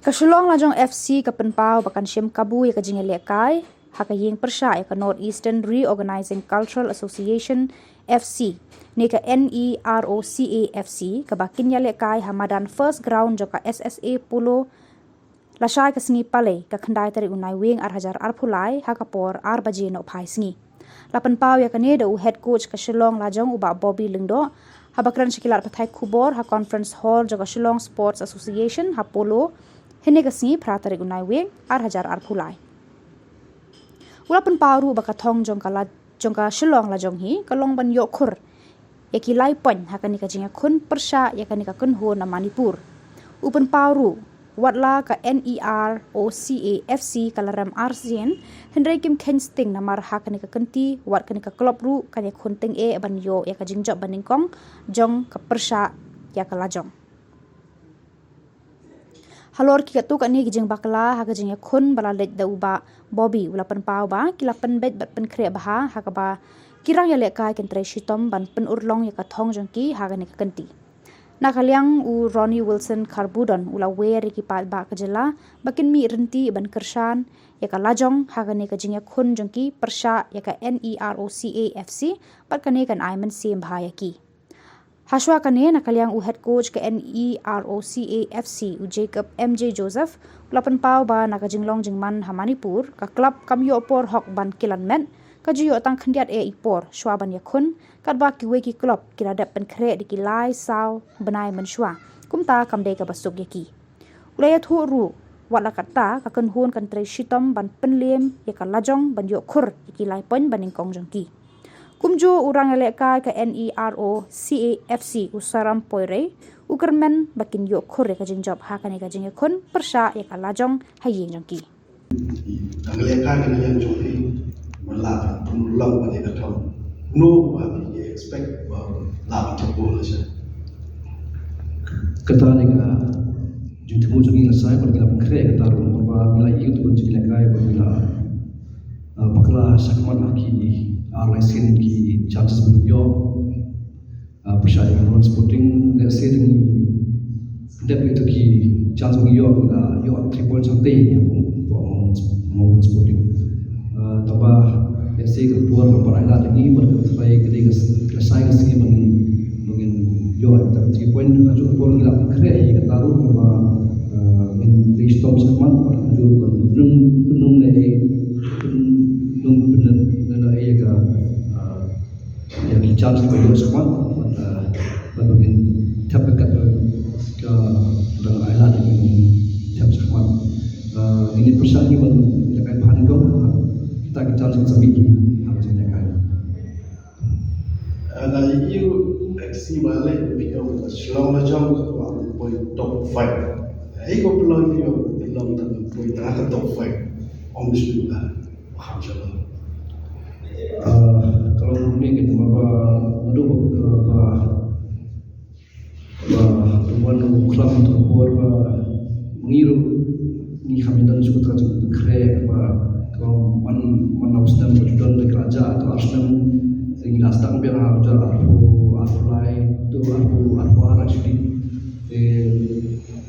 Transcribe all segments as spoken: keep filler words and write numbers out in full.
Ka Shillong Lajong F C ka pynpaw ba kan shim kabu ïa ka jingïalehkai ha ka ïing pyrshah ïa ka North Eastern Reorganizing Cultural Association F C, ne ka N E R O C A F C, kaba kin ïalehkai ha madan first ground jong ka S S A Polo lashai ka sngi Palei, ka khyndai tarik u Naiwieng ar hajar arphew lai, ha ka por ar baje nohphai sngi. La pynpaw ïa kane da u head coach ka Shillong Lajong, u Bah Bobby Lyngdoh, haba kren sha ki lad pathai khubor ha Conference Hall jong ka Shillong Sports Association ha Polo, hynne ka sngi phra tarik u Naiwieng ar hajar arphew lai. U la pynpaw ruh ba ka thong jong ka la jong ka Shillong Lajong hi ka long ban ïoh khur ïa ki lai point ha kane ka jingïakhun pyrshah ïa kane ka kynhun na Manipur. U pynpaw ruh, wat la ka N E R O C A F C ka la rem arsien, hynrei kim kheiñ sting namar ha kane ka kynti wat kane ka club ruh kan ïakhun tyngeh ban ïoh ïa ka jingjop banyngkong jong ka pyrshah ïa ka lajong. Halor ki katto katne ki jingbakla ha ka jingïakhun ba la leit da u Bah Bobby, u la pynpaw ba ki la pynbeit bad pynkhreh bha ha kaba ki rangïalehkai kin trei shitom ban pynurlong ïa ka thong jong ki ha kane ka kynti. Na ka liang u Ronnie Wilson Kharbudon u la wer ïa ki paidbah ka jylla ba kin mih rynti ban kyrshan ïa ka lajong ha kane ka jingïakhun jong ki pyrshah ïa ka N E R O C A F C, bad kane kan ai mynsiem bha ïa ki. Hashwa kane, na ka liang u head coach ka N E R O C A F C, u Jacob M J Joseph, u la pynpaw ba na ka jinglong jingman ha Manipur, ka club kam ïoh por hok ban kilan met, ka ju ïoh tang khyndiat eh i por shwa ban ïakhun, katba kiwei ki club ki la dep pynkhreh da ki lai saw bnai mynshwa, kumta kam dei kaba suk ïa ki. U la ïathuh ruh, wat la katta, ka kynhun kan trei shitom ban pynliem ïa ka lajong ban ïoh khur ïa ki lai point banyngkong jong ki. Kumjuh u rangïalehkai ka N E R O C A F C, u Saram Poirei, u kyrmen ba kin ïoh khur ïa ka jingjop ha kane ka jingïakhun pyrshah ïa ka lajong ha ïing jong ki. Rangïalehkai ka ïing jong ki, man la pynlong ba dei ka thong. No ba ki expect ba la pynthong la sha. Kata ne ka jingthmu jong ngi la sai ba ngi la pynkhreh kata ruh ba ngi la ïoh tu jingïalehkai ba ngi la, ah, bakla shakhmat ha ki ar lai sien ki chances ba ngi ïoh. Ah, pyrshah ïa ka Mon Sporting, let's say, dang dep ïa ki chance ba ngi ïoh, ah, ïoh three points hangtei ïa Mon, Mon, Mon Sporting. Ah, tangba, let's say, ka por kaba rai lad ïa ngi bad ka trai ka dei ka s-, ka sai ka sngi ba ngin, ba ngin ïoh ïa ka three point, ha kajuh ka por ngi la pynkhreh ïa kata ruh kaba, ah, ngin trei shitom shakhmat bad ha kajuh ban pynlong, pynlong leh, pynlong leh ïa ka, ah, ïa ki chance ba ïoh shakhmat, bad, eh, bad ba ngin thep kat ka dang ai lad ïa ki thep shakhmat. Eh, ngin ïa pyrshang ïa ban ïalehkai bha nyngkong, kita ki chance ki sa mih ha ka jingïalehkai. Eh, na ïa u F C ba leh, phi ong ka Shillong Lajong ka kwah ban poi top five. Ai ko pynlong phi ong pynlong tang poi tang ha top five. Ong bishni ba. Ah, ka long kumne, ka namar ba naduh ba, ba, ba wan u klam tu por ba ngi ruh ngi kham ïa don shuh kata ka jingkhreh ba ka long man, man la u snem ba ju don da ka raja, to ar snem ngi la sdang biang ha u jar arphew, arphew lai, to arphew, arphew ar actually. Te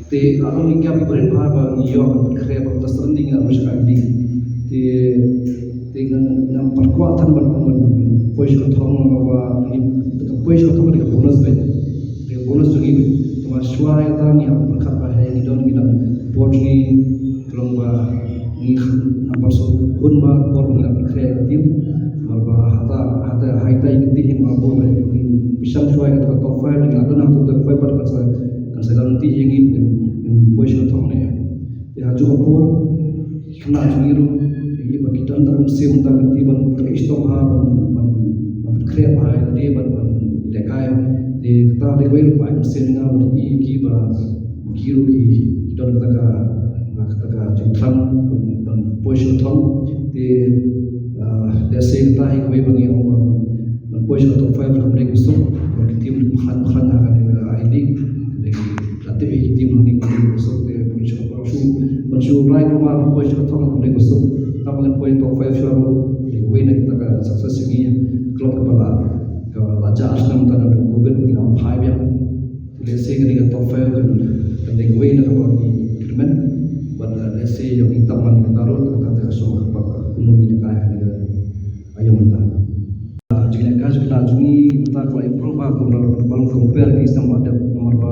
Te la long ngi kiam ki bret bha ba ngi ïoh ban pynkhreh ba ta syrngiew ngi la ruh sha ka I D. Te, te ngan, ngan pyrkhat than ban ong ban poi sha ka thong ba, ba ngi, ka poi sha ka thong ka dei ka bonus beit. Ka dei ka bonus jong ngi beit. Te ba shuwa ïa kata ngi hap pyrkhat ba hei ngi don ngi dang por jong ngi ka long ba ngi ngan pyrshang hun ba por ba ngi la pynkhreh ïa ka team. Namar ba hata, hata, hata ïa ka team ba bun beit. Ngi pyrshang shuwa ïa kata ka top five ngi la don ha ka top five bad ka sa Kan sa guarantee ïa ngi ban, ban poi sha ka thong ne. Te ha kajuh ka por, khynnah jong ngi ruh, ïa ba ki don tang mynsiem tang ki ban trei shitom bha ban, ban, ban pynkhreh bha ïa lade ban, ban ïalehkai. Te kata dei kawei ruh ba ai mynsiem ïa nga ba dei ïa ki ba, ba ki ruh ki, ki don kata ka, kata ka jingthrang ban, ban poi sha ka thong. Te, ah, let's say kata hi kawei ba ngi ong ban, ban poi sha ka top five kam dei ka suk, ba ki team ki khlaiñ khlaiñ ha ka, ka I League. Ka dei la tip ïa ki team hangne ka dei ka suk te ban shu, ban shu, ban shu rai kumba ban poi sha ka thong kam dei ka suk. Tang ba ngan poi top five shuwa ruh. Dei kawei na kita ka success jong ngi, club kaba la, kaba la jah ar snem mynta da ka covid ba ngi la wan phai biang. Let's say ka dei ka top five kan, kan dei kawei na kaba ngi, Bad, eh, let's say, ïa ngi tam man ngi taro, kata te ka song ka pa, kumno ngi lehkai ha ngi ka aïom mynta. Ah, jingïalehkai jong ki khynnah jong ngi mynta ka la improve ba, kumno ba long compare ngi stem ba dep namar ba,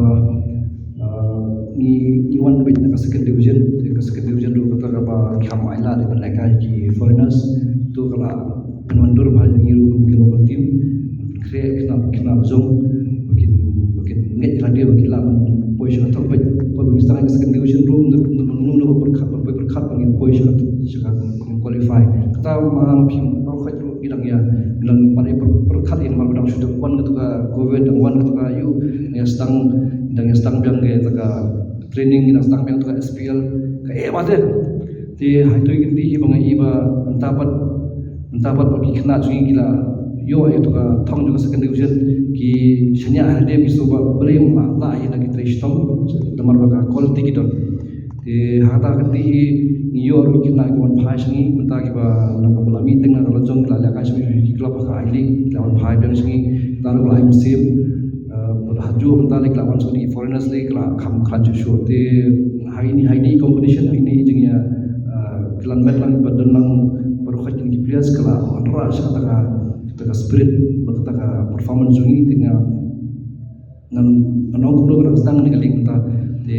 ah, ngi, ngi wan beit na ka second division, ka second division ruh kata kaba kham ailad ban lehkai ki foreigners, to ka la pynwandur ba ngi ruh kum ki local team. Khreh khynnah, khynnah la jong, ba kin, ba kin ngeit lade ba kin lah ban poi sha ka top eight, poi ba ngi sdang ka second division ruh, ndu, ndu, ndu, ndu, ba pyrkhat, ba poi pyrkhat ba ngin poi sha ka, sha ka qualify. Kata ma, ma phim, baroh khoit ruh ngi dang ïa, ngi dang pat ïa pyr-, pyrkhat ïa namar ba dang shu dep wan katu ka covid, dang wan katu ka ïu, ngi ïa sdang, dang ïa sdang biang kata ka training, ngi dang sdang biang katu ka S P L, ka eh ba te. Te ha ito i kynti hi ba nga i ba mynta pat, mynta pat ba ki khynnah jong ngi ki la ïoh ïa katu ka thong jong ka second division, ki shaniah hadien ki shu ba balei ym lah, lah ïa na ki trei shitom, namar ba ka quality ki don. Te ha kata ka kynti hi ngi ïoh ruh ki khynnah ki wan phai sha ngi, mynta kiba na ka ba la meeting na ka la jong ki la lehkai sha ngi ki club ha ka I-League, ki la wan phai biang sha ngi, kata ruh ka la ai mynsiem. Eh, bad ha juh mynta lei ki la wan sha ngi foreigners lei ki la kham khlaiñ shuh shuh. Te ha ine, ha ine i competition, ha ine i jingïa, eh, khlaiñ met lang ba don lang baroh khoit ki players ki la wanrah sha kata ka, kata ka spirit bad kata ka performance jong ngi, te nga, ngan, ngan ong kumno ka dang sdang kane ka league mynta. Te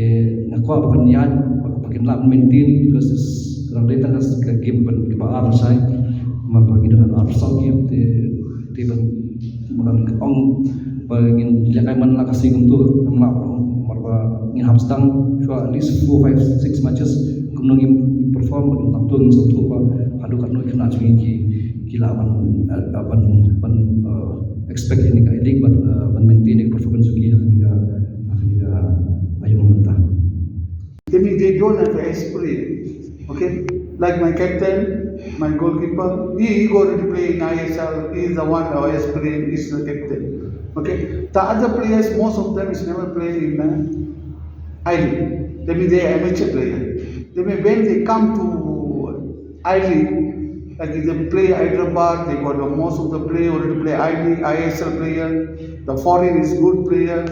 nga kwah ba kan ïaid, ba, ba kin lah maintain, because ka dang dei tang ka, ka game ban, kaba ar lashai. Namar ba ngi don arphew saw game, te, te ban, ba ngan ong ba ngin lehkai man la ka sngi kumto, ngam lah ban ong. Namar ba ngin hap sdang shuwa at least four, five, six matches, kumno ngin perform, ba ngin tang to ngin sngewthuh ba haduh katno ki khynnah jong ngi ki, ki lah ban, eh, ban, ban, eh, expect ïa kane ka league bad, eh, ban maintain ïa ka performance jong ki ha kane ka, ha kane ka aïom mynta. They mean they don't have the experience. Okay? Like my captain, my goalkeeper, he, he already play in I S L. He is the one who experience, is the captain. Okay? The other players, most of them is never play in, uh, I-League. They mean they are amateur player. They mean when they come to I-League, like if they play Hyderabad, they got the most of the player already play I-League, I S L player. The foreign is good player.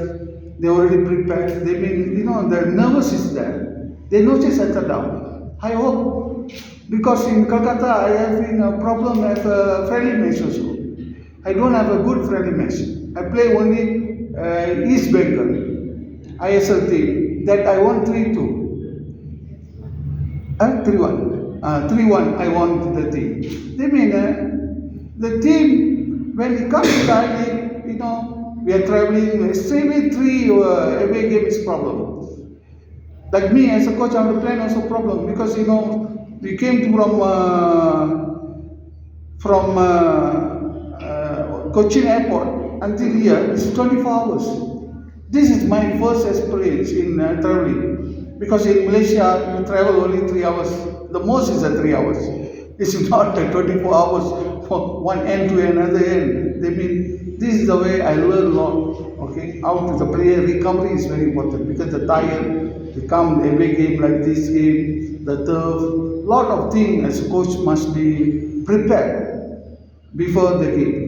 They already prepared. They mean, you know, the nervous is there. They not just settle down. I hope, because in Kolkata, I having a problem at a friendly match also. I don't have a good friendly match. I play only, uh, East Bengal, I S L team. That I won three two. Uh, three one. Uh, three one, I won the team. They mean, uh, the team, when it comes to the I-League, you know, we are traveling, uh, straight away three, uh, away game is problem. Like me as a coach on the plane also problem, because, you know, we came from, uh, from, uh, uh, Cochin airport until here is twenty-four hours. This is my first experience in, uh, traveling, because in Malaysia you travel only three hours. The most is, uh, three hours. It's not like twenty-four hours from one end to another end. They mean, this is the way I learn a lot. Okay, how to the player recovery is very important, because the tired, they come every game like this game, the turf, lot of things as a coach must be prepared before the game.